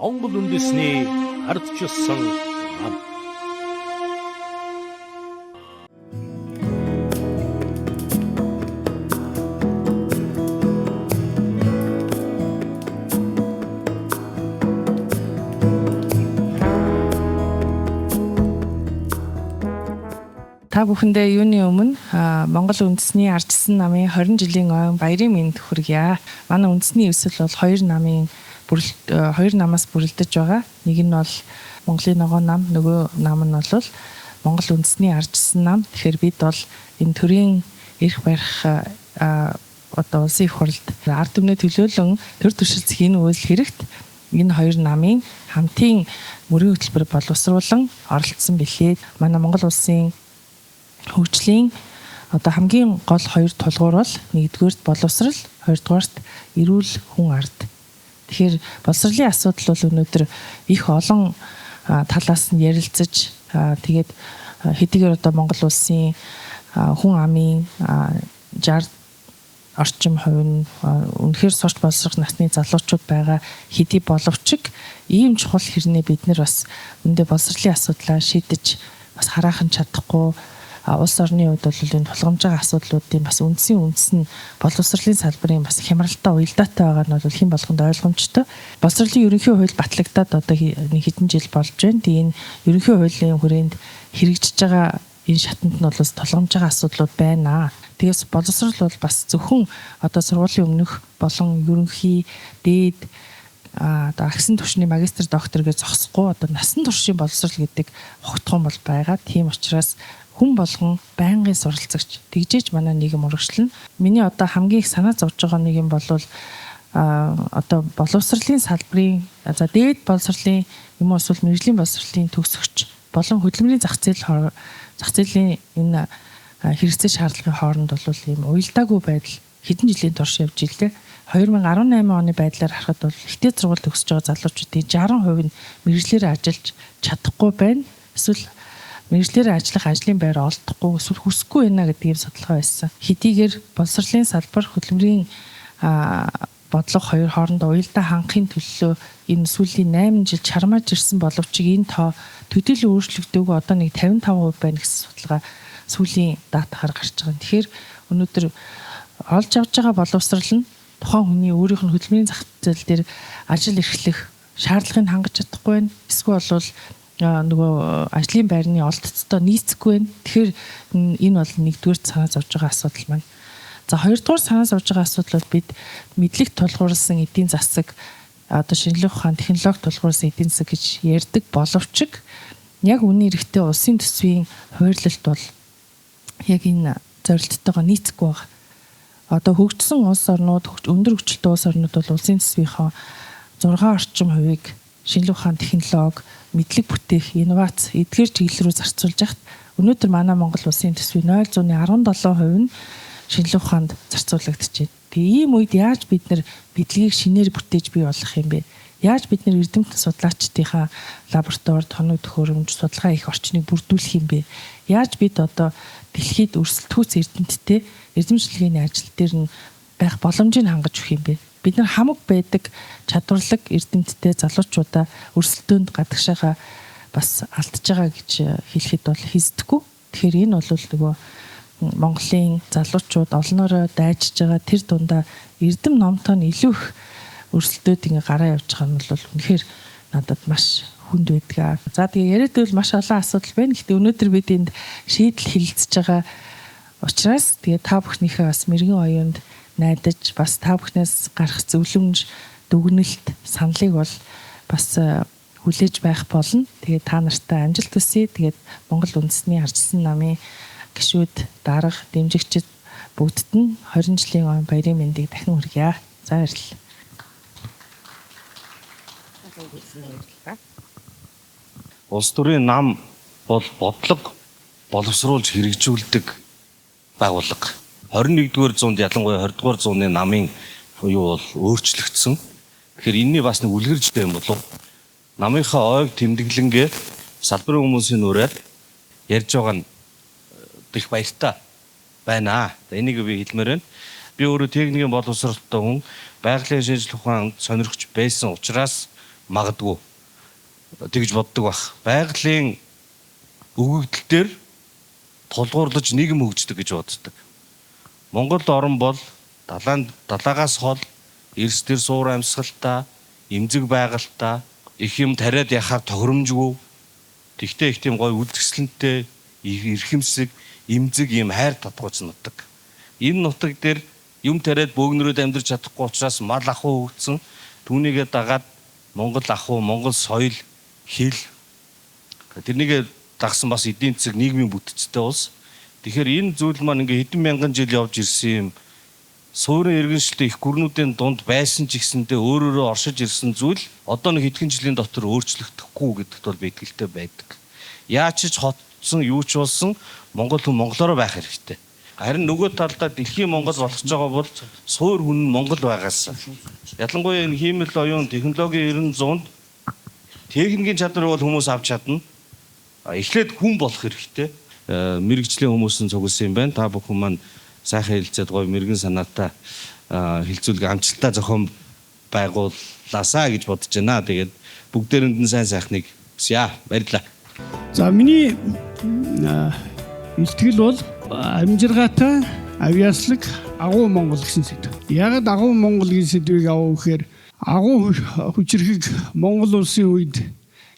Монгол үндэсний ардчилсан нам. Та бүхэндээ юуны өмнө Монгол үндэсний ардчилсан намын 20 жилийн ойн баярын мэнд хүргье. Манай үндэсний эвсэл бол хоёр намын хоёр намаас бүрэлдэж байгаа. Нэг нь бол Монголын ногоон нам, нөгөө нам нь бол Монгол үндэсний ардчилсан нам. Тэгэхээр бид бол энэ төрийн эрх барих одоо улсын их хурлд ард түмнээ төлөөлөн төр төршилцэх энэ үйл хэрэгт энэ хоёр намын хамтын мөрийн хөтөлбөр боловсруулан оролцсон билээ. Манай Монгол улсын хөгжлийн одоо хамгийн гол хоёр тулгуур бол нэгдүгээрт боловсрал, хоёрдугаарт эрүүл хүн ард. Тэгэхээр боловсролын асуудал бол өнөөдөр их олон талаас нь ярилцаж, тэгээд хэдийгээр одоо Монгол улсын хүн амын 60 орчим хувь нь үнэхээр сурч боловсрох насны залуучууд байгаа хэдий боловч ийм чухал хэрнээ бид нар бас үндэ боловсролын асуудлаа шийдэж бас хараахан чадахгүй. Улс орны хувьд бол энэ тулгамж байгаа асуудлуудын бас үндсийн үндэс нь боловсролын салбарын бас хямралтай уялдаатай байгаа нь бол хэн болгонд ойлгомжтой. Боловсролын ерөнхий хууль батлагдаад одоо нэг хэдэн жил болж байна. Тэгээ энэ ерөнхий хуулийн хүрээнд хэрэгжиж байгаа энэ шатанд нь бол тулгамж байгаа асуудлууд байна. Тэгээс боловсрол бол бас зөвхөн одоо сургуулийн өмнөх болон ерөнхий дээд одоо агсан түвшний магистр доктор гэж зогсохгүй одоо насан туршийн боловсрол гэдэг огтхон бол байгаа. Тийм учраас хүн болгон байнгын суралцагч тэгжээж манай нийгэм урагшлна. Миний одоо хамгийн их санаа зовж байгаа нэг юм бол одоо боловсролын салбарын за дээд боловсролын юм уу эсвэл мэргэжлийн боловсролын төгсөгч болон хөдөлмөрийн зах зээлийн энэ хэрэгцээ шаардлагын хооронд бол ийм уялдаагүй байдал хэдэн жилийн турш явж илээ. 2018 оны байдлаар харахад бол ихтэй сургууль төгсөж байгаа залуучуудын 60% нь мэргэжлээр ажиллаж чадахгүй байна. Эсвэл мэргэжлээр ажиллах ажлын байр олдохгүй эсвэл хүсэхгүй байна гэдэг ийм судалгаа байсан. Хэдийгээр боловсролын салбар хөдөлмөрийн бодлого хоёр хоорондоо уялдаа хангахын төлөө энэ сүүлийн 8 жил чармааж ирсэн боловч энэ тоо төдийлөн өөрчлөгдөөгүй одоо нэг 55% байна гэсэн судалгаа сүүлийн датахаар гарч байгаа. Тэгэхээр өнөөдөр олж авч байгаа боловсрол нь тухайн хүний өөрийнх нь хөдөлмөрийн зах зээл дээр ажил эрхлэх шаардлагыг хангаж чадахгүй байна. Эсвэл бол нөгөө ажлын байрны олдцтой нийцэхгүй байна. Тэгэхээр энэ бол нэгдүгээр санаа зовж байгаа асуудал маань. За хоёрдугаар санаа зовж байгаа асуудал бол бид мэдлэг тулгуурласан эдийн засаг одоо шинжлэх ухаан технологи тулгуурласан эдийн засаг гэж ярьдаг боловч яг үнийн эрэхтэй улсын төсвийн хуваарлалт бол яг энэ зорилттойгоо нийцэхгүй байгаа. Одоо хөгжсөн улс орнууд, өндөр хөгжилтэй улс орнууд бол улсын төсвийнхөө 6 орчим хувийг шинжлэх ухаан технологи, мэдлэг бүтээх, инновац эдгээр чиглэл рүү зарцуулж яхад өнөөдөр манай Монгол улсын төсвийн 0.17% нь шинжлэх ухаанд зарцуулагдаж байна. Тэгээ ийм үед яаж бид нэр мэдлэгийг шинээр бүтээж бий болгох юм бэ? Яаж бид нэр эрдэмтэн судлаачдынхаа лабораторид тоног төхөөрөмж, судалгаа хийх орчныг бүрдүүлэх юм бэ? Яаж бид одоо дэлхийд өрсөлдөхүүц эрдэмтдээ эрдэм шинжилгээний ажил дээр нь байх боломжийг хангаж өгөх юм бэ? Бид нар хамаг байдаг чадварлаг эрдэмтдээ залуучуудаа өрсөлдөөнд гадагшаага бас алдж байгаа гэж хэлэхэд бол хийсдэхгүй. Тэгэхээр энэ бол нөгөө Монголын залуучууд олноороо дайжж байгаа тэр дундаа эрдэм номтой нь илүү их өрсөлдөөд ингээ гараа явж байгаа нь бол үнэхээр надад маш хүнд байдаг. За тэгээ яриад байвал маш олон асуудал байна. Гэхдээ өнөөдөр бид энд шийдэл хэлэлцэж байгаа учраас тэгээ та бүхнийхээ бас мэрэгэн оюунд найдаж бас та бүхнээс гарах зөвлөмж, дүгнэлт, саналыг бол бас хүлээж байх болно. Тэгээд та нартай амжилт хүсье. Тэгээд Монгол үндэсний ардчилсан намын гишүүд, дарга, дэмжигчид бүгдд нь 20 жилийн ойн баярын мэндийг дахин хүргье. За баярлалаа. Улс төрийн нам бол бодлого боловсруулж хэрэгжүүлдэг байгууллага. 21-р зуунд ялангуяа 20-р зууны намын юу бол өөрчлөгдсөн. Тэгэхээр энэний бас нэг үлгэржтэй юм болов. Намынхаа ойг тэмдэглэнгээ салбарын хүмүүсийн нүрээр ярьж байгаа нь их баяртай байна. Энийг би хэлмээр байна. Би өөрөө техникийн боловсролтой хүн, байгалийн шинжлэх ухаанд сонирхч байсан учраас Магадгүй тэгж боддог бах. Байгалийн өгөгдөл дээр тулгуурлаж нийгэм хөгждөг гэж боддог. Монгол орн бол далаагаас хол, эрс тэр суур амьсгалтай, эмзэг байгальтай, их юм тариад яхаар тохиромжгүй. Тэгтээ их тийм гоё үзэсгэлэнтэй, эрхэмсэг, эмзэг юм хайр татгууч нутаг. Энэ нутаг дээр юм тариад бөөгнөрөөд амьдарч чадахгүй учраас мал ахуй хөгжсөн. Түүнийгээ дагаад Монгол ахуй, Монгол соёл, хэл тэрнийгээ дагсан бас эдийн засаг, нийгмийн бүтцтэй улс. Тэгэхээр энэ зүйл маань ингээ хэдэн мянган жил явж ирсэн юм суурин иргэншилтэй их гүрнүүдийн дунд байсан ч гэсэндээ өөрөөрөө оршиж ирсэн зүйл одоо нэг хэдхэн жилийн дотор өөрчлөгдөхгүй гэдэгт бол би итгэлтэй байдаг. Яаж ч хотсон, юу ч болсон Монгол хүн монголоороо байх хэрэгтэй. Харин нөгөө талдаа дэлхийн Монгол болох гэж байгаа бол суур хүн нь Монгол байгаасаа. Ялангуяа энэ хиймэл оюун технологийн 90 100-нд техникийн чадварыг бол хүмүүс авч чадна. Эхлээд хүн болох хэрэгтэй. Мэргэжлийн хүмүүс нь цугласан юм байна. Та бүхэн маань сайхан хэлцээд гоё мэрэгэн санаатай хэлцүүлэг амжилттай зохион байгууллаасаа гэж бодож байна. Тэгээд бүгдээрэнд нь сайн сайхныг хүсье. Баярлалаа. За, миний илтгэл бол амжиргаатай, авьяаслаг агуу Монгол гэсэн сэдэв. Яагаад агуу Монгол гэсэн сэдвийг авав гэхээр агуу хүчирхэг Монгол улсын үед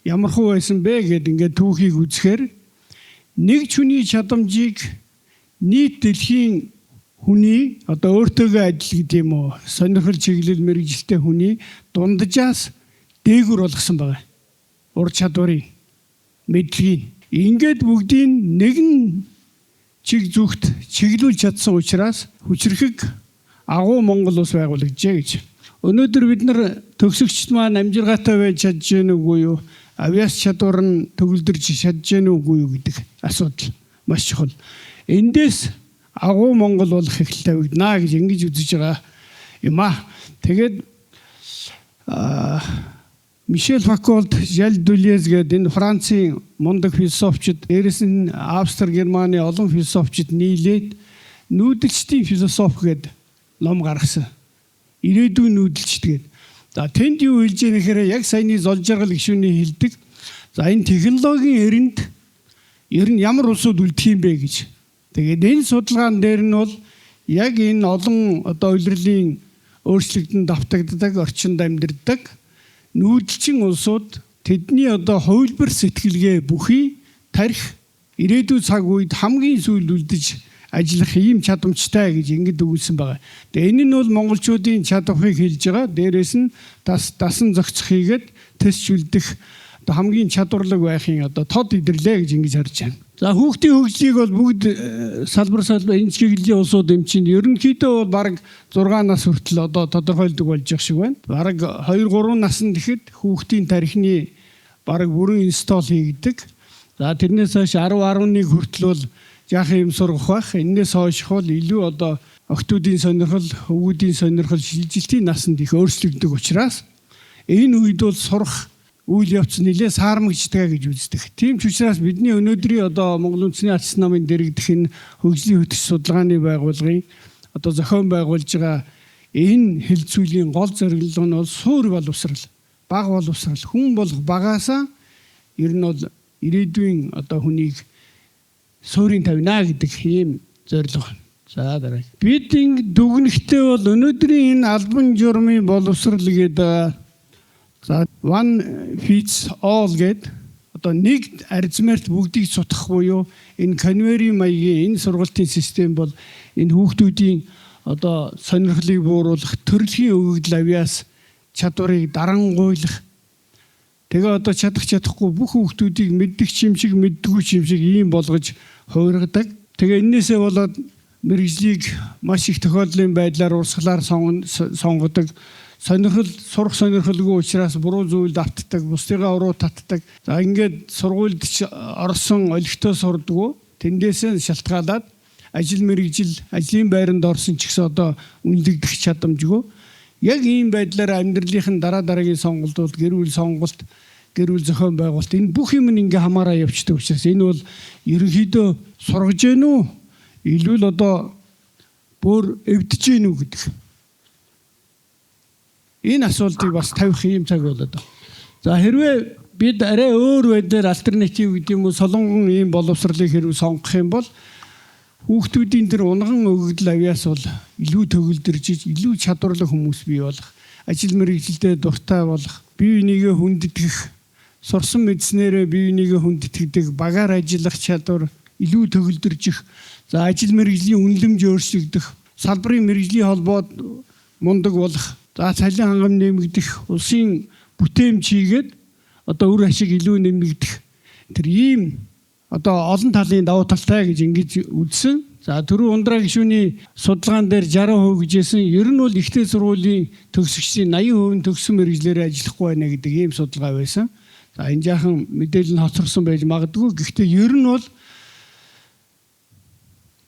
ямархуу байсан бэ гэд ингээд түүхийг үзэхээр нэг хүний чадамжийг нийт дэлхийн хүний одоо өөртөөгөө адил гэдэг юм уу, сонирхол чиглэл мэргэжилтэй хүний дунджаас дээгүр болгосон байгаа. Ур чадварыг, мэдлэгийг ингээд бүгдийг нэгэн чиг зүгт чиглүүлж чадсан учраас хүчирхэг агуу Монгол улс байгуулагджээ гэж. Өнөөдөр бид нар төгсөгчд маань амжиргаатай байж чадж гэнэ үгүй юу? Авьяас чадвар нь төгөлдөрч чадж гэнэ үгүй юу гэдэг асуудал маш чухал. Эндээс агуу Монгол болох эрх тавигдана гэж ингэж үзэж байгаа юм аа. Тэгээд Мишель Факолт, Жал Дүлез гэдэг энэ Францын мундаг философчид, дээрэс нь Австри, Германы олон философчид нийлээд нүүдэлчдийн философи гэдэг ном гаргасан. Ирээдүйн нүүдэлчд гэдэг. За, тэнд юу хэлж байгаа гэхээр яг саяны Золжаргал гишүүний хэлдэг. За, энэ технологийн эринд ер нь ямар улсууд үлдэх юм бэ гэж. Тэгээд энэ судалгаан дээр нь бол яг энэ олон одоо улирлын өөрчлөгдөн давтагддаг орчинд амьдардаг нүүдэлчин улсууд тэдний одоо хувилбар сэтгэлгээ бүхий тархи ирээдүйн цаг үед хамгийн сүүлд үлдэж ажиллах ийм чадамжтай гэж ингэж өгүүлсэн байгаа. Тэгээ энэ нь бол монголчуудын чадварыг хэлж байгаа. Дээрээс нь дасан зохицох хийгээд тэсч үлдэх одоо хамгийн чадварлаг байхын одоо тод идэрлээ гэж ингэж харж байна. За, хүүхдийн хөгжлийг бол бүгд салбар салбар энэ чиглэлийн улсууд юм чинь ерөнхийдөө бол бараг 6 нас хүртэл одоо тодорхойлдог болж явах шиг байна. Бараг 2 3 наснд гэхэд хүүхдийн тархины бараг бүрэн install хийгдэг. За, тэрнээс хойш 10 11 хүртэл бол жаахан юм сургах байх. Энээс хойш бол илүү одоо охидын сонирхол, хөвгүүдийн сонирхол шилжилтийн насанд их өөрчлөгддөг учраас энэ үед бол сурах үйл явц нэлээ саармагчдаг гэж үздэг. Тийм ч учраас бидний өнөөдрийн одоо Монгол Үндэсний Ардчсан намын дэргэдэх энэ хөгжлийн хөтөч судалгааны байгууллагын одоо зохион байгуулж байгаа энэ хэлцүүлийн гол зорилго нь бол суур боловсрал, бага боловсрал, хүн болох багаасаа ер нь бол ирээдүйн одоо хүнийг суурийн тавина гэдэг ийм зорилго. За, дараа. Бид ингэ дүгнэхдээ бол өнөөдрийн энэ албан журмын боловсрал гэдэг, за, one fits all гээд одоо нэг арзмаарт бүгдийг цутгах буюу энэ конвейерийн маягийн энэ сургалтын систем бол энэ хүүхдүүдийн одоо сонирхлыг бууруулах, төрөлхийн өгөгдөл, авьяас чадварыг дарангуйлах. Тэгээ одоо чадах чадахгүй бүх хүүхдүүдийг мэддэг ч юм шиг, мэддэггүй ч юм шиг ийм болгож хувиргадаг. Тэгээ энээсээ болоод мэргэжлийг маш их тохиолдлын байдлаар урсгалаар сонгодог, сонирхол сурах сонирхолгүй учраас буруу зүйлд автдаг, бусдыгаа уруу татдаг. За, ингээд сургуульд ч орсон олигтой сурдаггүй. Тэндээсээ шалтгаалаад ажил мэргэжил, ажлын байранд орсон ч гэсэн одоо үнэлэгдэх чадамжгүй. Яг ийм байдлаар амьдралынх нь дараа дараагийн сонголт бол гэр бүл сонголт, гэр бүл зохион байгуулалт, энэ бүх юм нь ингээ хамаараа явчихдаг учраас энэ бол ерөнхийдөө сургаж гэнэ үү? Илүү л одоо бүр эвдэж гэнэ үү гэдэг. Энэ асуултыг бас тавих ийм цаг болоод байна. За, хэрвээ бид арай өөр байдлаар альтернатив гэдэг юм уу, солонгон ийм боловсролыг хэрвээ сонгох юм бол хүүхдүүдийн тэр унган өгөгдөл авьяас бол илүү төгөлдрж, илүү чадварлаг хүмүүс бий болох, ажил мэргэжилдээ дуртай болох, бие бинийгээ хүндэтгэх, сурсан мэдснээрээ бие бинийгээ хүндэтгэдэг, багаар ажиллах чадвар илүү төгөлдржих, за, ажил мэргэжлийн үнэлэмж өөрчлөгдөх, салбарын мэргэжлийн холбоод мундаг болох, за, цалин хангам нэмэгдэх, улсын бүтээмж хийгээд одоо үр ашиг илүү нэмэгдэх, тэр ийм одоо олон талын давуу талтай гэж ингэж үзсэн. За, түрүү Ундраа гишүүний судалгаан дээр 60% гэж хэлсэн. Ер нь бол их дээд сургуулийн төгсөгчдийн 80% нь төгссөн мэргэжлээрээ ажиллахгүй байна гэдэг ийм судалгаа байсан. За, энэ жаахан мэдээлэл нь хоцорсон байж магадгүй. Гэхдээ ер нь бол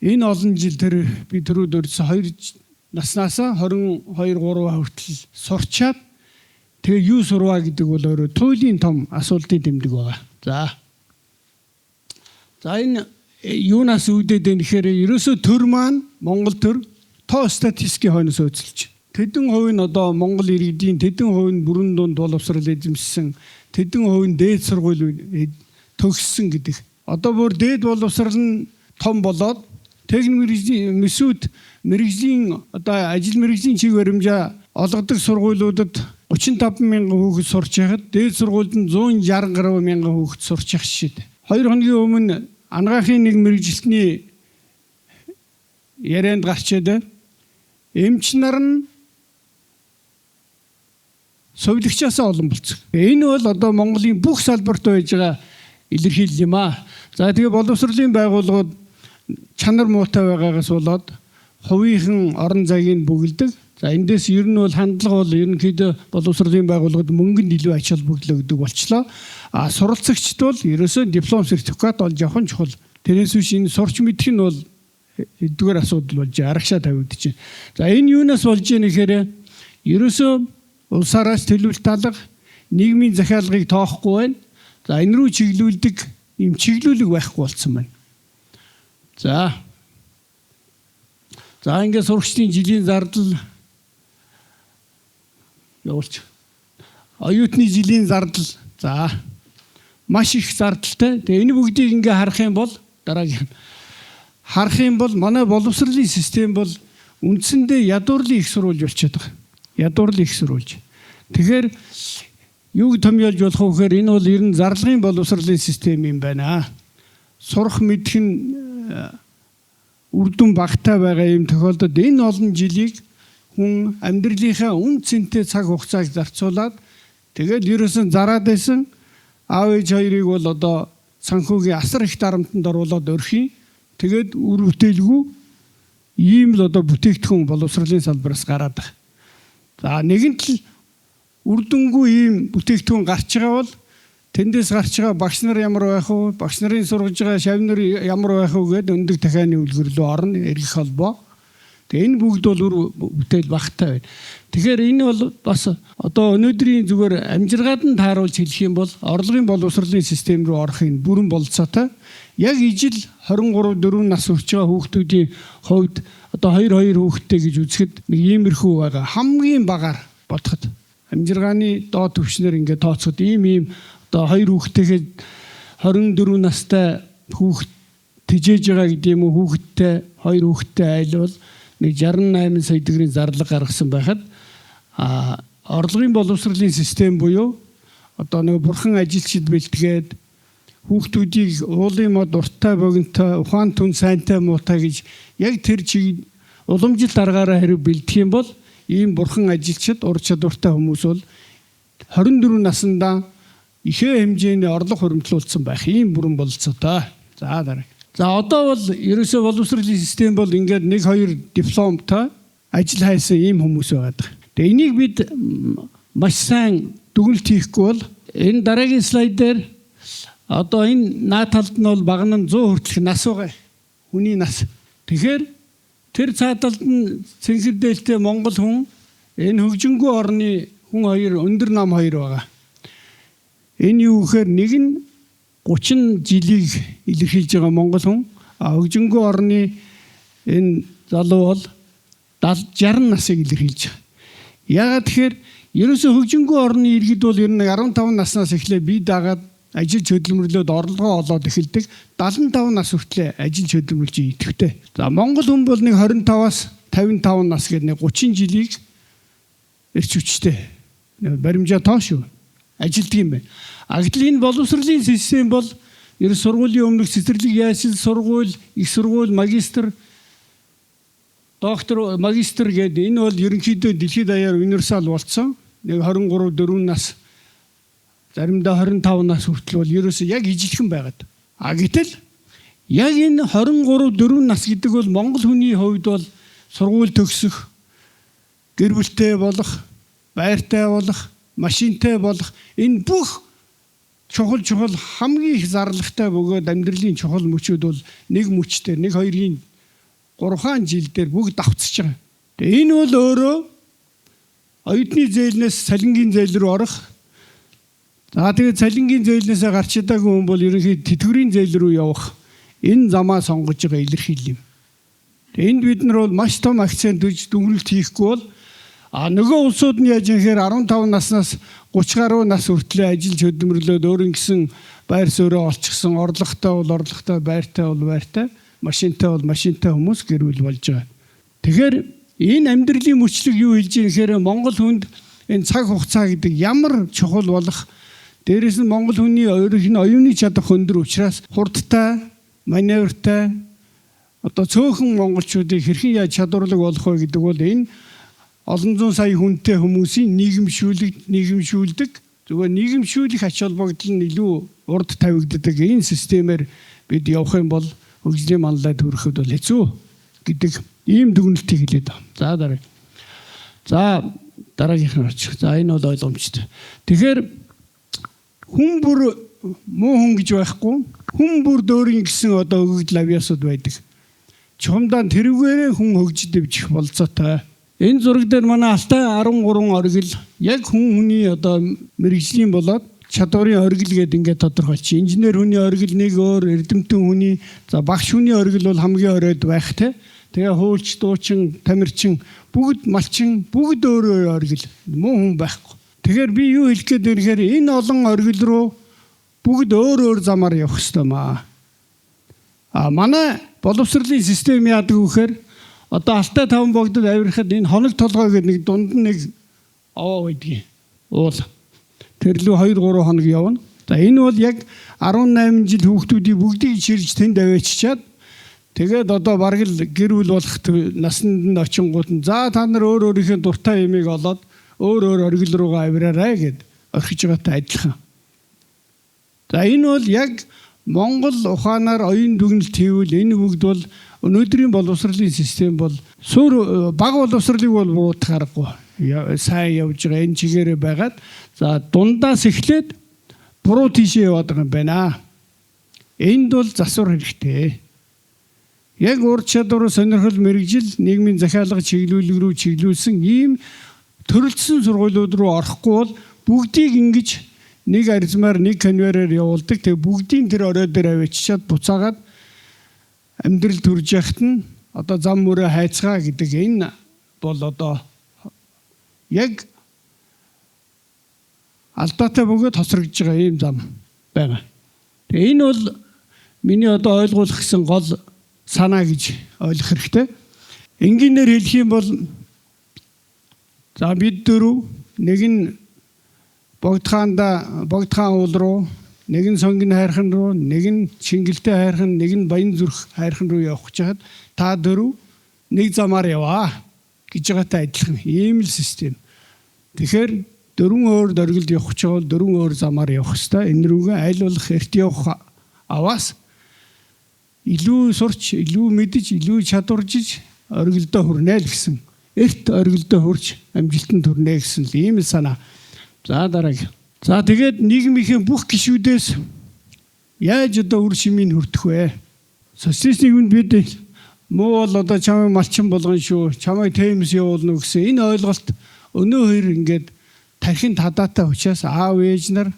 энэ олон жил тэр би түрүү дурдсан 2 наснаасаа 22 3 хүртэл сурчаад тэгээ юу сурваа гэдэг бол өөрөө туйлын том асуултын тэмдэг байгаа. За. За, энэ юунаас үүдээд байна гэхээр ерөөсөө төр маань, Монгол төр тоо статистикийн хойноос өөцөлж. Тэдэн хувь нь одоо Монгол иргэдийн тэдэн хувь нь бүрэн дунд боловсрол эзэмшсэн, тэдэн хувь нь дээд сургууль төгссөн гэдэг. Одоо бүр дээд боловсрол нь том болоод техник мэргэжлийн мэсүүд, мэргэжлийн одоо ажил мэргэжлийн чиг баримжаа олгодог сургуулиудад 35 мянган хүүхэд сурч байхад дээд сургуульд нь 160 гаруй мянган хүүхэд сурч явах жишээтэй. 2 хоногийн өмнө анагаахын нэг мэргэжилтний ярианд гарчээд эмч нар нь сувилагчаас олон болцсон. Энэ бол одоо Монголын бүх салбарт байж байгаа илэрхийлэл юм аа. За, тэгээ боловсролын байгууллагууд чанар муутай байгаагаас болоод хувийнхан орон зайг бөглөдөг. За, эндээс ер нь бол хандлага бол ерөнхийдөө боловсролын байгууллагад мөнгөнд илүү ач холбогдол өгдөг болчлоо. А суралцагчд бол ерөөсөө диплом, сертификат олж явах нь чухал. Тэрнээс биш энэ сурч мэдэх нь бол эдгээр асуудал болж арагшаа тавигдаж байна. За, энэ юунаас болж байна гэхээр ерөөсөө улсаараас төлөвлөлт алга, нийгмийн захиалгыг тоохгүй байна. За, энэ рүү чиглүүлдэг ийм чиглүүлэг байхгүй болсон байна. За. За, ингээд сурагчдын жилийн зардал явуулч. Оюутны жилийн зардал, за, маш их зардалтай. Тэгээ энэ бүгдийг ингээ харах юм бол, дараагийн харах юм бол манай боловсролын систем бол үндсэндээ ядуурлын их сурвалж болчиход байгаа. Ядуурлын их сурвалж. Тэгэхээр юуг томьёолж болох вэ гэхээр энэ бол ер нь зарлагын боловсролын систем юм байна. Сурах мэдэх нь үр дүн багатай байгаа юм тохиолдолд энэ олон жилийг хүн амьдралынхаа үнэ цэнтэй цаг хугацааг зарцуулаад тэгээд ерөөсөн зараад байсан аав ээж хоёрыг бол одоо санхүүгийн асар их дарамтанд оруулаад орхин, тэгээд үр бүтээлгүй ийм л одоо бүтээгдэхүүн боловсролын салбараас гараад байгаа. За, нэгэн тал үр дүнгүй ийм бүтээгдэхүүн гарч байгаа бол тэндээс гарч байгаа багш нар ямар байх вэ? Багш нарын сургаж байгаа шавь нар ямар байх вэ гэдээ өндөг дахианы үлгэр рүү орно, эргэх холбоо. Тэгээ энэ бүгд бол үр бүтээл багатай байна. Тэгэхээр энэ бол бас одоо өнөөдрийн зүгээр амжиргаад нь тааруулж хэлэх юм бол орлогын боловсролын систем рүү орохын бүрэн бололцоотой. Яг ижил 23 4 нас хүрч байгаа хүүхдүүдийн хувьд одоо 2 2 хүүхэдтэй гэж үзэхэд нэг иймэрхүү байгаа. Хамгийн багаар бодоход амжиргааны доод түвшнээр ингээд тооцоход ийм ийм одоо хоёр хүүхэдтэйгээ 24 настай хүүхэд тэжээж байгаа гэдэг юм уу, хүүхэдтэй, хоёр хүүхэдтэй айл бол нэг 68 сая төгрөгийн зарлага гаргасан байхад орлогын боловсролын систем буюу одоо нэг бурхан ажилчид бэлтгээд хүүхдүүдийг уулын мод урттай богинотой, ухаан түн сайнтай муутай гэж яг тэр чиг уламжлалт аргаараа хэрэг бэлдэх юм бол ийм бурхан ажилчид, ур чадвартай хүмүүс бол 24 наснда ихээ хэмжээний орлого хуримтлуулсан байх ийм бүрэн бололцоотой. За, дараа. За, одоо бол ерөөсөө боловсролын систем бол ингээд нэг хоёр дипломтой ажил хайсан ийм хүмүүс байгаа. Тэгээ энийг бид маш сайн дүгнэлт хийхгүй бол энэ дараагийн слайд дээр одоо энэ наад талд нь бол багана нь 100 хүртэлх нас байгаа. Хүний нас. Тэгэхээр тэр цааталд нь цэнхэр дээлтэй монгол хүн, энэ хөгжингүй орны хүн хоёр, өндөр нам хоёр байгаа. Энэ юу гэхээр нэг нь 30 жилийг илэрхийлж байгаа монгол хүн, а хөгжингүй орны энэ залуу бол 70 60 насыг илэрхийлж байгаа. Яагаад тэгэхээр Ерөөсөө хөгжингүй орны иргэд бол ер нь 15 наснаас эхлээ бие даагаад ажил хөдөлмөрлөөд орлогоо олоод эхэлдэг. 75 нас хүртлээр ажил хөдөлмөрлж идэвхтэй. За Монгол хүн бол нэг 25-аас 55 нас гэдэг нэг 30 жилийг эрч хүчтэй. Баримжаа тоо шүү. Ажилтдаг юм байна. А гэтэл энэ боловсролын систем бол ер сургуулийн өмнөх цэцэрлэг ясэл сургууль, их сургууль, магистр, доктор, магистр гэдэг энэ бол ерөнхийдөө дэлхийд даяар универсал болцсон. Нэг 23 4 нас заримдаа 25 нас хүртэл бол ерөөсөө яг ижилхэн байгаад. А гэтэл яг энэ 23 4 нас гэдэг бол монгол хүний хувьд бол сургууль төгсөх, гэр бүлтэй болох, байртай болох, машинтай болох энэ бүх чухал чухал хамгийн их зарлагтай бөгөөд амьдралын чухал мөчүүд бол нэг мөчтэй нэг хоёрын 3 жил дээр бүгд давтсаж байгаа. Тэгээ энэ бол өөрөө оюутны зээлнээс цалингийн зээл рүү орох. За тэгээ цалингийн зээлнээсээ гарч чадаагүй хүн бол ерөнхийдөө тэтгэврийн зээл рүү явах энэ замаа сонгож байгаа илэрхийлэл юм. Тэгээ энд бид нар бол маш том акцент өгж дүгнэлт хийхгүй бол а нөгөө улсууд нь яаж юм гэхээр 15 наснаас 30 гаруй нас хүртлээр ажиллаж хөдөлмөрлөөд өөр ингэсэн байр суурь олчихсон, орлоготой бол орлоготой, байртай бол байртай, машинтай бол машинтай хүмүүс гэр бүл болж байгаа. Тэгэхээр энэ амьдралын мөчлөг юу хэлж ийм гэхээр Монгол хүнд энэ цаг хугацаа гэдэг ямар чухал болох, дээрэс нь Монгол хүний өөрийнх нь оюуны чадах өндөр учраас хурдтай, маневртай одоо цөөхөн монголчуудыг хэрхэн яаж чадварлаг болох вэ гэдэг бол энэ олон зуун сая хүнтэй хүмүүсийн нийгэмшүүлдэг зүгээр нийгэмшүүлэх ач холбогдол нь илүү урд тавигддаг энэ системээр бид явах юм бол хөгжлийн манлайд хүрэхэд бол хэцүү гэдэг ийм дүгнэлтийг хэлээд байна. За дараа. За дараагийнх нь орчих. За энэ бол ойлгомжтой. Тэгэхээр хүн бүр муу хүн гэж байхгүй, хүн бүр дөөрийн гэсэн одоо өгөгдөл авьяасууд байдаг. Чухамдаа тэрүүгээрээ хүн хөгжиж дэвжих болцоотой. Энэ зураг дээр манай Алтай 13 оргил яг хүн хүний одоо мэрэгжлийн болоод чадварын оргил гэдэг ингээд тодорхойлчих. Инженер хүний оргил нэг өөр, эрдэмтэн хүний, за багш хүний оргил бол хамгийн оройд байх те. Тэгээ хуульч, дуучин, тамирчин бүгд малчин бүгд өөр өөр оргил. Муу хүн байхгүй. Тэгэхээр би юу хэлэх гээд байна гэхээр энэ олон оргил руу бүгд өөр өөр замаар явах ёстой маа. А манай боловсролын систем яадаг вэ гэхээр одоо Алтай таван богдод авирахад энэ хоног толгой гэдэг нэг дунд нь нэг овоо байдгийг. Уул. Тэр лүү 2 3 хоног явна. За энэ бол яг 18 жил хүүхдүүдийг бүгдийг чирж тэнд аваачичаад тэгээд одоо бараг л гэр бүл болох насанд нь очингууд нь за та нар өөр өөрийнхөө дуртай юмыг олоод өөр өөр оргил руугаа авираарай гэд орхиж байгаатай адилхан. За энэ бол яг Монгол ухаанаар оюун дүгнэлт хийвэл энэ бүгд бол өнөөдрийн боловсролын систем бол сур бага боловсролыг бол буруутгах аргагүй. Сайн явж байгаа энэ чигээрээ байгаад за дундаас эхлээд буруу тийшээ яваад байгаа юм байна. Энд бол засвар хэрэгтэй. Яг ур чадвар, сонирхол, мэргэжил, нийгмийн захиалга чиглүүлэг рүү чиглүүлсэн ийм төрөлдсөн сургуулиуд руу орохгүй бол бүгдийг ингэж нэг арзмаар нэг конвейерээр явуулдаг. Тэгээ бүгдийн тэр орой дээр авчичаад буцаагаад амьдрал төрж яхад нь одоо зам мөрөө хайцгаа гэдэг энэ бол одоо яг алдаатай бөгөөд тосрогдож байгаа ийм зам байгаа. Тэгээ энэ бол миний одоо ойлгуулах гэсэн гол санаа гэж ойлгох хэрэгтэй. Энгийнээр хэлэх юм бол за бид дөрөв нэг нь Богдхаанда Богдхаан уул руу, нэг нь сонгон хайрхан руу, нэг нь Чингэлтэй хайрхан, нэг нь Баян зүрх хайрхан руу явах гэж хаад та дөрөв нэг замаар яваа гэж байгаатай адилхан ийм л систем. Тэгэхээр дөрвөн өөр дөргөлд явах гэж бол дөрвөн өөр замаар явах хэвээр. Энэ рүүгээ аль болох эрт явах аваас илүү сурч, илүү мэдэж, илүү чадваржиж оргилдоо хүрнэ л гэсэн. Эрт оргилдоо хүрч амжилтанд хүрнэ гэсэн л ийм л санаа. За дарааг. За тэгээд нийгмийнхээ бүх гишүүдээс яаж одоо үр шимийг хүртэх вэ? Социалист нийгэмд бид муу бол одоо чамайг малчин болгоно шүү, чамайг темс явуулна гэсэн энэ ойлголт өнөө хоёр ингээд тархин тадаатай учраас аав ээж нар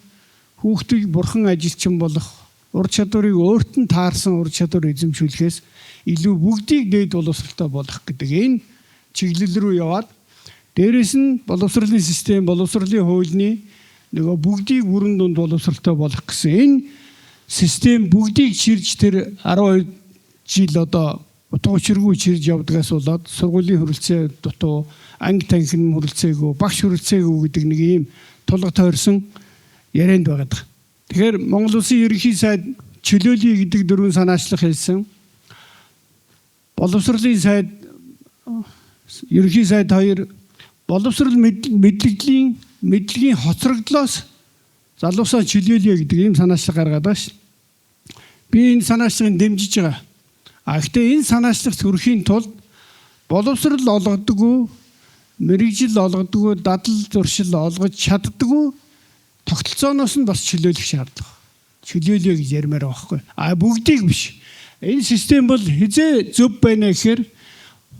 хүүхдийг бурхан ажилчин болох ур чадварыг өөрт нь таарсан ур чадвар эзэмшүүлэхээс илүү бүгдийг дээд боловсралтай болох гэдэг энэ чиглэл рүү яваад Дээрээс нь боловсролын систем, боловсролын хуулийн нөгөө бүгдийг бүрэн дунд боловсролтой болох гэсэн энэ систем бүгдийг чирж тэр 12 жил одоо утга учиргүй чирж явдгаас болоод сургуулийн хүрэлцээ дутуу, анги танхим хүрэлцээгүй, багш хүрэлцээгүй гэдэг нэг ийм тулга тойрсон ярианд байгаад байгаа. Тэгэхээр Монгол Улсын ерөнхий сайд чөлөөлье гэдэг дөрвөн санаачлах хэлсэн. Боловсролын сайд, ерөнхий сайд хоёр боловсрол мэдлэгдлийн мэдлэгийн хоцрогдлоос залуусаа чөлөөлье гэдэг ийм санаачлаг гаргаад байгаа шүү. Би энэ санаачлагыг дэмжиж байгаа. А гэхдээ энэ санаачлагт хүрэхийн тулд боловсрол олгодоггүй, мэргэжил олгодоггүй, дадал зуршил олгож чаддаггүй тогтолцооноос нь бас чөлөөлөх шаардлага. Чөлөөлье гэж ярмаар байгаа байхгүй. А бүгдийг биш. Энэ систем бол хэзээ зөв байна гэхээр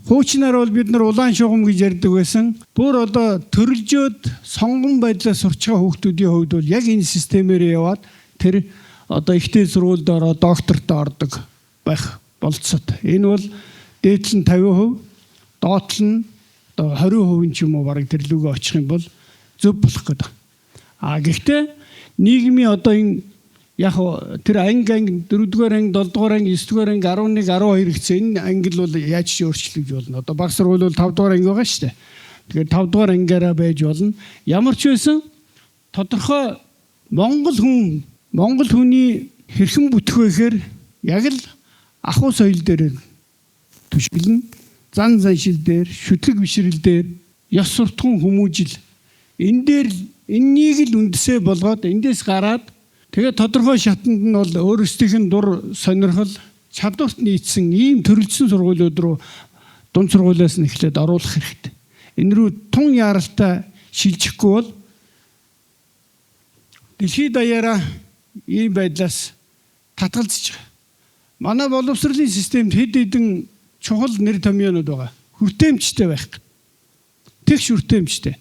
хуучнаар бол бид нар улаан шугам гэж ярьдаг байсан. Бүр одоо төрөлжөөд сонгон байдлаа сурч байгаа хүүхдүүдийн хувьд бол яг энэ системээр яваад тэр одоо ихтэй сургуульд ороод докторт ордог байх болцсот. Энэ бол дээд нь 50%, доод нь одоо 20% ч юм уу бараг тэр лүгөө очих юм бол зөв болох гэдэг. А гэхдээ нийгмийн одоо энэ яг тэр анги анги 4-р анги, 7-р анги, 9-р анги, 11, 12 гэсэн энэ анги л бол яаж ч өөрчлөгдөж болно. Одоо баг сургууль бол 5-р анги байгаа шүү дээ. Тэгэхээр 5-р ангиараа байж болно. Ямар ч байсан тодорхой Монгол хүн, Монгол хүний хэрхэн бүтэх вэ гэхээр яг л ахуй соёл дээр түшиглэн, зан заншил дээр, шүтлэг бишрэл дээр, ёс суртахуун хүмүүжил энэ дээр энэнийг л үндэсээ болгоод эндээс гараад тэгээд тодорхой шатанд нь бол өөрсдийнх нь дур сонирхол чадварт нийцсэн ийм төрөлжсөн сургуулиуд руу дунд сургуулиас нь эхлээд оруулах хэрэгтэй. Энэ рүү тун яаралтай шилжихгүй бол дэлхийд даяараа ийм байдлаас татгалзаж байгаа. Манай боловсролын системд хэд хэдэн чухал нэр томьёонууд байгаа. Хүртээмжтэй байх. Тэгш хүртээмжтэй.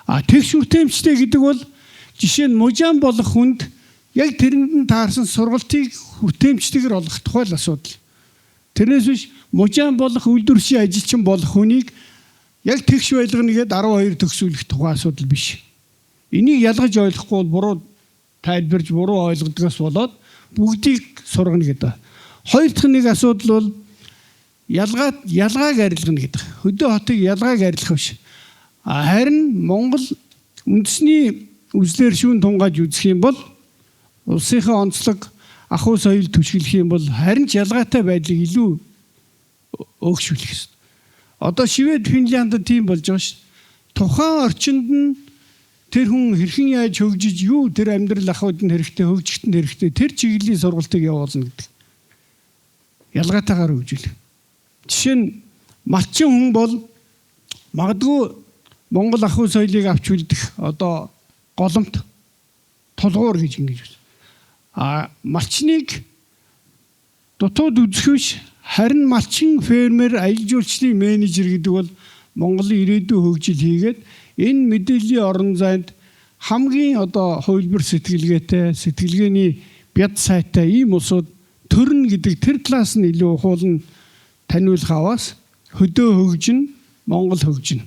А тэгш хүртээмжтэй гэдэг бол жишээ нь мужаан болох хүнд яг тэрэнд нь таарсан сургалтыг хүртээмжтэйгээр олгох тухай л асуудал. Тэрнээс биш мужаан болох үйлдвэрчийн ажилчин болох хүнийг яг тэгш байлгана гээд 12 төгсүүлэх тухай асуудал биш. Энийг ялгаж ойлгохгүй бол буруу тайлбарж буруу ойлгодгоос болоод бүгдийг сургана гэдэг. Хоёр дахь нэг асуудал бол ялгааг арилгана гэдэг. Хөдөө хотыг ялгааг арилгах биш. Харин Монгол үндэсний үзлээр шүүн тунгааж үзэх юм бол улсынхаа онцлог ахуй соёл түшиглэх юм бол харин ч ялгаатай байдлыг илүү өөгшүүлэх ёстой. Одоо Швед, Финляндд тийм болж байгаа шүү. Тухайн орчинд нь тэр хүн хэрхэн яаж хөгжиж, юу тэр амьдрал ахуйд нь хэрэгтэй, хөгжихт нь хэрэгтэй тэр чиглэлийн сургалтыг явуулна гэдэг. Ялгаатайгаар хөгжүүлэх. Жишээ нь малчин хүн бол магадгүй Монгол ахуй соёлыг авч үлдэх одоо голомт тулгуур гэж ингэж байна. А малчныг дутууд үзэх биш, харин малчин фермер, аялал жуулчлалын менежер гэдэг бол Монголын ирээдүйн хөгжил хийгээд энэ мэдээллийн орон зайд хамгийн одоо хувилбар сэтгэлгээтэй, сэтгэлгээний бяд сайтай ийм улсууд төрнө гэдэг тэр талаас нь илүү ухуулна таниулах аваас хөдөө хөгжин, Монгол хөгжин.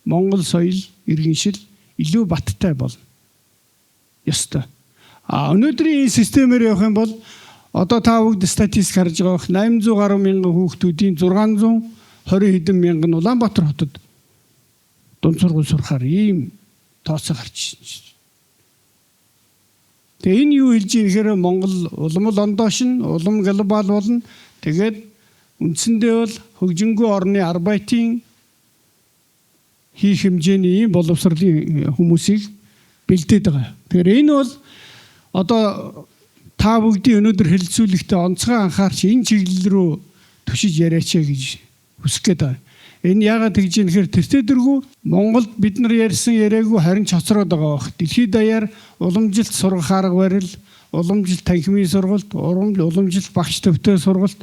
Монгол соёл, иргэншил илүү баттай болно. Ёстой. А өнөөдрийн энэ системээр явах юм бол одоо та бүгд статистик харж байгаа бох 800 гаруй мянган хүүхдүүдийн 620 хэдэн мянган нь Улаанбаатар хотод дунд сургууль сурахаар ийм тооцоо гарч ирсэн. Тэгээ энэ юу хэлж ийм гэхээр Монгол улам л ондоош нь улам глобал болно. Тэгээд үндсэндээ бол хөгжингүй орны арбайтын хийх хэмжээний ийм боловсролын хүмүүсийг бэлдээд байгаа. Тэгэхээр энэ бол одоо та бүгдийн өнөөдөр хэлэлцүүлэхдээ онцгой анхаарч энэ чиглэл рүү түшиж яриач гэж хүсэх гээд байна. Энэ яагаад тэгж юм гэхээр тэртээ дэргүү Монголд бид нар ярьсан яриаггүй харин ч хоцроод байгаа бох. Дэлхийд даяар уламжилт сургах арга барил, уламжилт танхимын сургалт, уламжилт багш төвтэй сургалт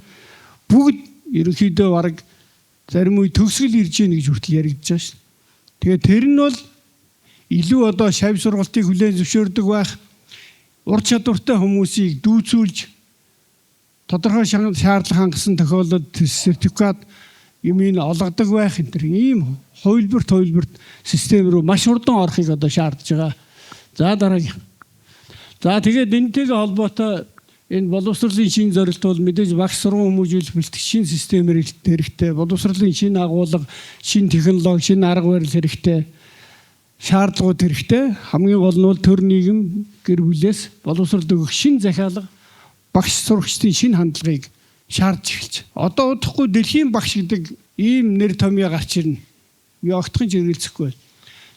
бүгд ерөнхийдөө бараг зарим үе төгсгөл ирж гин гэж хүртэл яригдж байгаа шин. Тэгээ тэр нь бол илүү одоо шав сургалтыг хүлээн зөвшөөрдөг байх, ур чадвартай хүмүүсийг дүүцүүлж тодорхой шаардлага хангасан тохиолдолд сертификат юмыг олгодог байх энэ төр ийм хувилбарт систем рүү маш хурдан орохыг одоо шаардж байгаа. За дараагийн. За тэгээд энэтэйгээ холбоотой энэ боловсролын шинэ зорилт бол мэдээж багш сургууль хүмүүжүүлэх бэлтгэх шинэ системээр хэрэгтэй. Боловсролын шинэ агуулга, шинэ технологи, шинэ арга барил хэрэгтэй. Шаардлагууд хэрэгтэй. Хамгийн гол нь бол төр нийгэм гэр бүлээс боловсрол өгөх шинэ захиалга, багш сурагчдын шинэ хандлагыг шаардж эхэлж. Одоо удахгүй дэлхийн багш гэдэг ийм нэр томьёо гарч ирнэ. Би огтхон ч эргэлзэхгүй.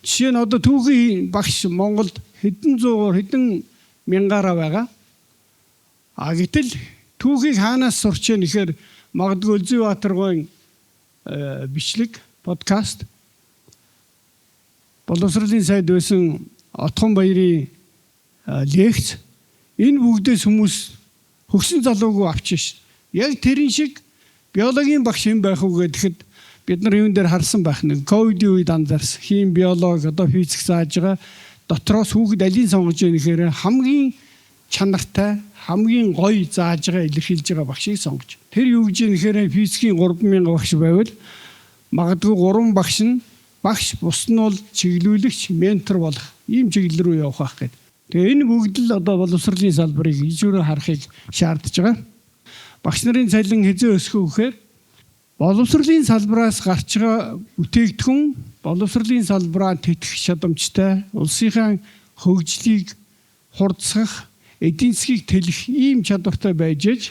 Жишээ нь одоо түүхийн багш Монголд хэдэн зуугаар хэдэн мянгаараа байгаа. А гэтэл түүхийг хаанаас сурч яах гэхээр магадгүй Өлзий-Баатаргуйн бичлэг, подкаст, боловсролын сайд байсан Отхон баярын лекц, энэ бүгдээс хүмүүс хөгсөн залуугүй авч шин. Яг тэрэн шиг биологийн багш юм байх уу гэхэд бид нар юун дээр харсан байх нэг ковидын үед анзаарсан. Хим, биологи, одоо физик зааж байгаа дотроос хүүхэд алийг сонгож яах гэхээр хамгийн чанартай, хамгийн гоё зааж байгаа, илэрхийлж байгаа багшийг сонгож. Тэр юу гэж юм гэхээр физикийн 3000 багш байвал магадгүй 3 багш нь багш, бус нь бол чиглүүлэгч, ментор болох ийм чиглэл рүү явах байх гэдэг. Тэгээ энэ бүгд л одоо боловсролын салбарыг ижүүрэн харахыг шаардж байгаа. Багш нарын цалин хэзээ өсөх вэ гэхээр боловсролын салбараас гарч байгаа бүтээгдэхүүн боловсролын салбараа тэтгэх чадамжтай, улсынхаа хөгжлийг хурдсах, эдийн засгийг тэлэх ийм чадвартай байж ээж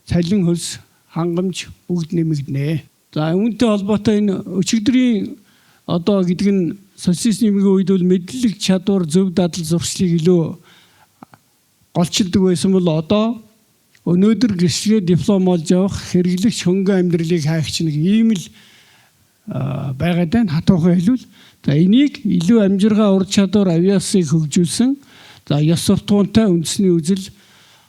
цалин хөлс, хангамж бүгд нэмэгдэнэ. За үүнтэй холбоотой энэ өчигдрийн одоо гэдэг нь социалист нийгмийн үед бол мэдлэг, чадвар, зөв дадал зуршлыг илүү голчилдог байсан бол одоо өнөөдөр гэрчлэгээ диплом олж авах, хэрэглэгч хөнгөн амьдралыг хайгч нэг ийм л байгаад байна. Хатуухан хэлбэл. За энийг илүү амжиргаа, ур чадвар, авиасыг хөгжүүлсэн, за ёс суртахуунтай үндэсний үзэл,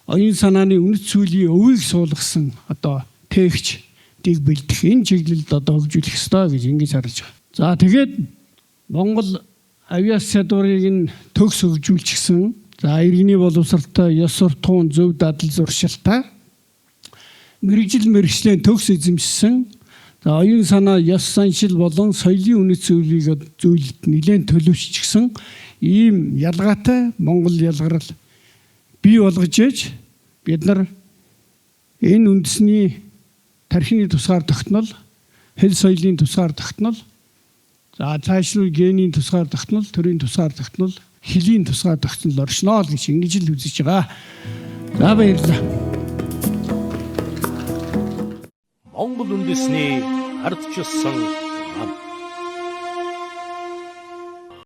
оюун санааны үнэт зүйлийн өвийг суулгасан одоо тээгчдийг бэлдэх энэ чиглэлд одоо хөгжүүлэх ёстой гэж ингэж харж байгаа. За тэгээд Монгол авиас чадварыг нь төгс хөгжүүлчихсэн. За иргэний боловсролтой, ёс суртахуун, зөв дадал зуршилтай мэргэжил мэргэжлээ төгс эзэмшсэн. За оюун санаа, ёс заншил болон соёлын үнэт зүйлийг зүйлд нэлээд төлөвшчихсэн ийм ялгаатай Монгол ялгарл бий болгож ээж бид нар энэ үндэсний тархины тусгаар тогтнол, хэл соёлын тусгаар тогтнол, за цаашлуул генийн тусгаар тогтнол, төрийн тусгаар тогтнол, хөлийн тусгаар тогтнол оршноо л гэж ингэж л үзэж байгаа. За баярлалаа. Монгол үндэсний ардчилсан нам.